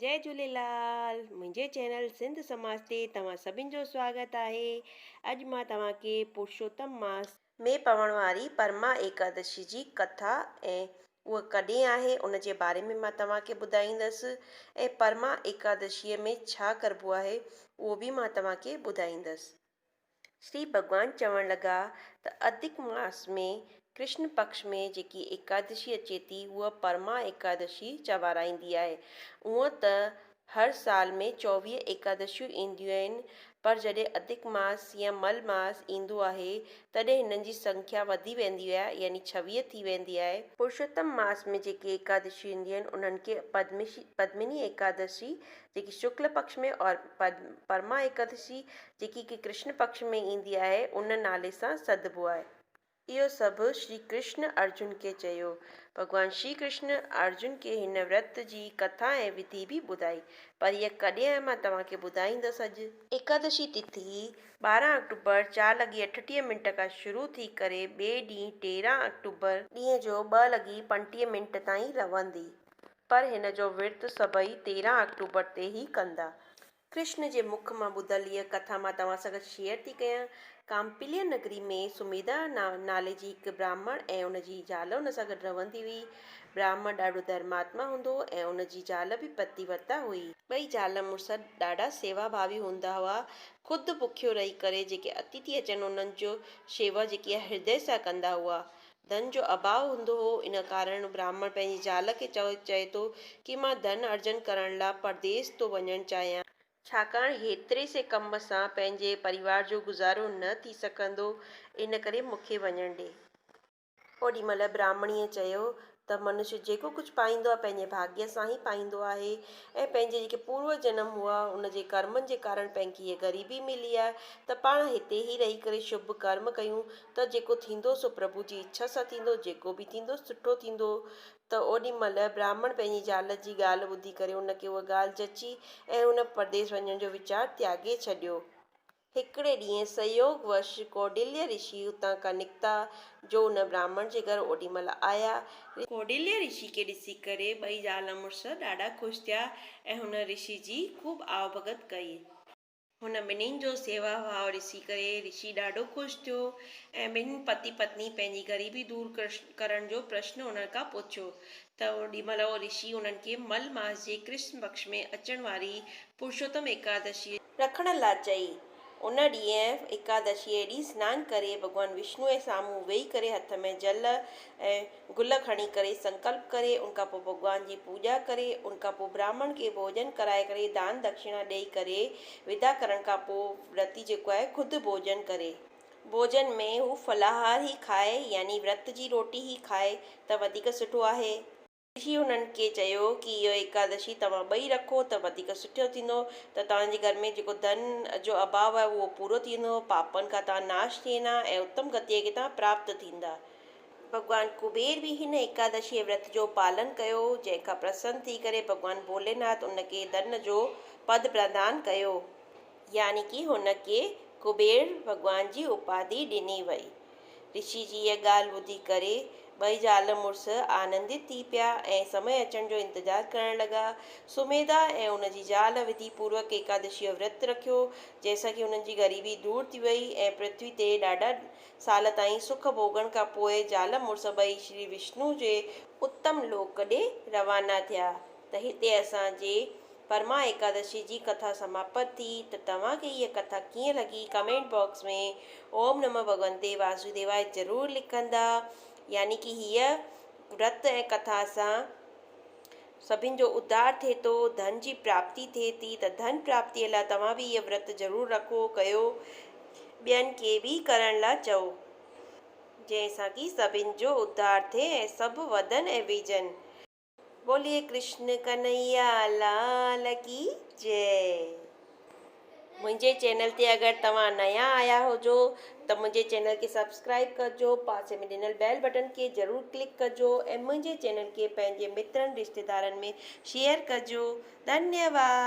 جئي جهوليلال منهنجي چينل سنڌ سماج تي توهان سڀن جو سواگت آهي اڄ مان توهان کي پرشوتم ماس ۾ پوڻ واري پرما ايڪادشي جي ڪٿا ۽ اها ڪڏهن آهي ان جي باري ۾ مان توهان کي ٻڌائيندس ۽ پرما ايڪادشي ۾ ڇا ڪربو آهي اهو به مان توهان کي ٻڌائيندس. شري ڀڳوان چوڻ لڳا ته اڌڪ ماس ۾ ڪرشن پڪش ۾ جيڪي ايڪادشي اچي ٿي اها پرما ايڪادشي چوارائيندي آهي. هونء ته هر سال ۾ 24 ايڪادشيون اينديون آهن پر جڏهن اڌڪ ماس يا مل ماس ايندو آهي تڏهن هنن جي سنکيا وڌي ويندي آهي يعني 26 ٿي ويندي آهي. پرشوتم ماس ۾ جيڪي ايڪادشيون اينديون آهن انهن کي پدمني ايڪادشي جيڪي شڪل پڪش ۾ اور پرما ايڪادشي جيڪي ڪي ڪرشن پڪش ۾ ايندي آهي ان نالي سان سڏبو آهي. اهو سڀ شري ڪرشن ارجن کي چيو. ڀڳوان شري ڪرشن ارجن کي هن ورت جي ڪٿا ۽ وڌي به ٻڌائي. پر هيء ڪڏهن آهي مان توهان کي ٻڌائيندس اڄ. ايڪادشي تٿي 12 آڪٽوبر چار لڳي 38 منٽ کان شروع ٿي ڪري ٻئي ڏينهن 13 آڪٽوبر ڏينهن جو ٻه لڳي 35 منٽ تائين رهندي. پر هن جو ورت سڀئي 13 آڪٽوبر تي ئي ڪندا. ڪرشن جي مک مان ٻڌل هيء ڪٿا مان توهان سان گڏ شيئر ٿي ڪيان. ڪامپليه نگري ۾ سميڌا نالي جي هڪ براهمڻ ۽ ان جي زال ان سان گڏ رهندي هئي. براهمڻ ڏاڍو ڌرماتما هوندو هو ۽ ان جي زال به پتيورتا هئي. ٻئي زال مڙس ڏاڍا سيوا ڀاوي هوندا هئا. خود بکيو رهي ڪري جيڪي اتيٿي اچن انهن جو شيوا جيڪي آهي هردي سان ڪندا هئا. ڌن جو اڀاء هوندو هو، ان ڪارڻ براهمڻ پنهنجي زال کي چئي ٿو ڪي مان ڌن ارجن ڪرڻ لا پرديس ٿو وڃڻ چاهيان. ڇاڪاڻ هيتري سي ڪم سان پنهنجي پريوار جو گذارو نه ٿي سگهندو، ان ڪري مون کي وڃڻ ڏي. اوڏي مهل براهمڻيء چيو ته منشي جيڪو ڪجهه پائيندو آهي پنهنجي ڀاڳيه سان ئي پائيندو آهي ۽ پنهنجي جيڪي پورو جنم هئا ان جي ڪرمن جي ڪارڻ پنهن کي هيء غريبي ملي آهي ته پاڻ هتي ئي رهي ڪري شڀ ڪرم ڪيون ته جيڪو ٿيندو سو پرڀو جي اڇا سان ٿيندو، جيڪو به ٿيندو سٺو ٿيندو. ته اوڏي مهل براهمڻ پنهنجي زال جي ڳالهه ٻڌي ڪري ان کي اها ڳالهه جچي ۽ هن پرديس وڃڻ جو ويچار تياڳي ڇڏيو. هڪڙي ڏينهن سنيوگ وش ڪوڊليه رشي اتان کان نڪتا، جو ان براهمڻ جي گهر اوڏي مهل آيا. ڪوڊليه رشي کي ڏسي ڪري ٻئي زال مڙس ڏاڍا خوش ٿيا ۽ هن رشي جي خوب آوڀڳت ڪئي. هن ٻنهين جو سيوا ڀاء ڏسي ڪري رشي ڏاڍو خوش ٿيو ۽ ٻنهين پتي پتني پنهنجي غريبي دور ڪرڻ جو پرشن انهن کان پڇيو ته اوڏي مهل اهو رشي انهن کي مل ماس جي ڪرشن پڪش ۾ اچڻ واري پرشوتم ايڪادشيء رکڻ لاء چئي. ان ڏينهن ايڪادشيء ڏينهن سنان ڪري ڀڳوان وشنوء جي سامهون ويهي ڪري هٿ ۾ جل ۽ گل کڻي ڪري سنڪلپ ڪري ان کان پوء ڀڳوان جي پوڄا ڪري ان کان پوء براهمڻ کي ڀوڄن ڪرائي ڪري دان دکشڻا ڏئي ڪري ودا ڪرڻ کان پوء ورتي جيڪو آهي خود ڀوڄن ڪري. ڀوڄن ۾ هو ڦلاهار ئي کائي يعني ورت جي روٽي ئي کائي ته وڌيڪ سٺو آهي. رشي انهن کي چيو ڪي اهو ايڪادشي توهان ٻئي رکو ته وڌيڪ سٺو ٿيندو ته توهان جي گهر ۾ جيڪو ڌن جو اڀاء آهي اهو پورو ٿي ويندو، پاپن کان توهان ناش ٿي ويندا ۽ اتم گتيء کي توهان پراپت ٿيندا. ڀڳوان ڪبير به هن ايڪادشيء ورت جو پالن ڪيو، جنهن کان پرسن ٿي ڪري ڀڳوان ڀوليناٿ ان کي ڌن جو پد پردان ڪيو. يعني ڪي هن کي ڪبير ڀڳوان جي اپاڌي ڏني وئي. رشي جي هيء ڳالهه ٻڌي ڪري ٻئي زال مڙس آنندت ٿي پيا ۽ سمي اچڻ جو انتظار ڪرڻ لڳا. سميڌا ۽ ان جي زال وڌي پوروڪ ايڪادشيء جو ورت رکيو، جنهن سان ڪي هنن جي غريبي دور ٿي وئي ۽ پرٿوي تي ڏاڍا سال تائين سک ڀوڳڻ کان پوء زال مڙس ٻئي شري وشنو جي اتم لوڪ ڏي روانا ٿيا ته هتي اسان جي پرما ايڪادشي جي ڪٿا سماپت ٿي ته توهان کي هيء ڪٿا ڪيئن لڳي ڪمينٽ باڪس ۾ اوم نمه ڀڳونتي واسوديواي ضرور لکندا يعني ڪي هيء ورت ۽ ڪٿا سان سڀن جو اڌار ٿئي ٿو ڌن جي پراپتي ٿئي ٿي ته ڌن پراپتي لاء توهان به هيء ورت ضرور رکو ڪيو ٻين کي به ڪرڻ لاء چئو جنهن سان ڪي سڀن جو اڌار ٿئي ۽ سڀ وڌن ۽ ويجهن. بوليي ڪرشن ڪنهيا لال ڪي جئي. منهنجي چينل تي اگر توهان نيا آيا هجو ته منهنجي چينل کي سبسڪرائب ڪجو پاسي ۾ ڏنل بيل بٽڻ کي ضرور ڪلڪ ڪجو ۽ منهنجي چينل کي پنهنجي مترن رشتيدارن ۾ شيئر ڪجو ڌنيواد.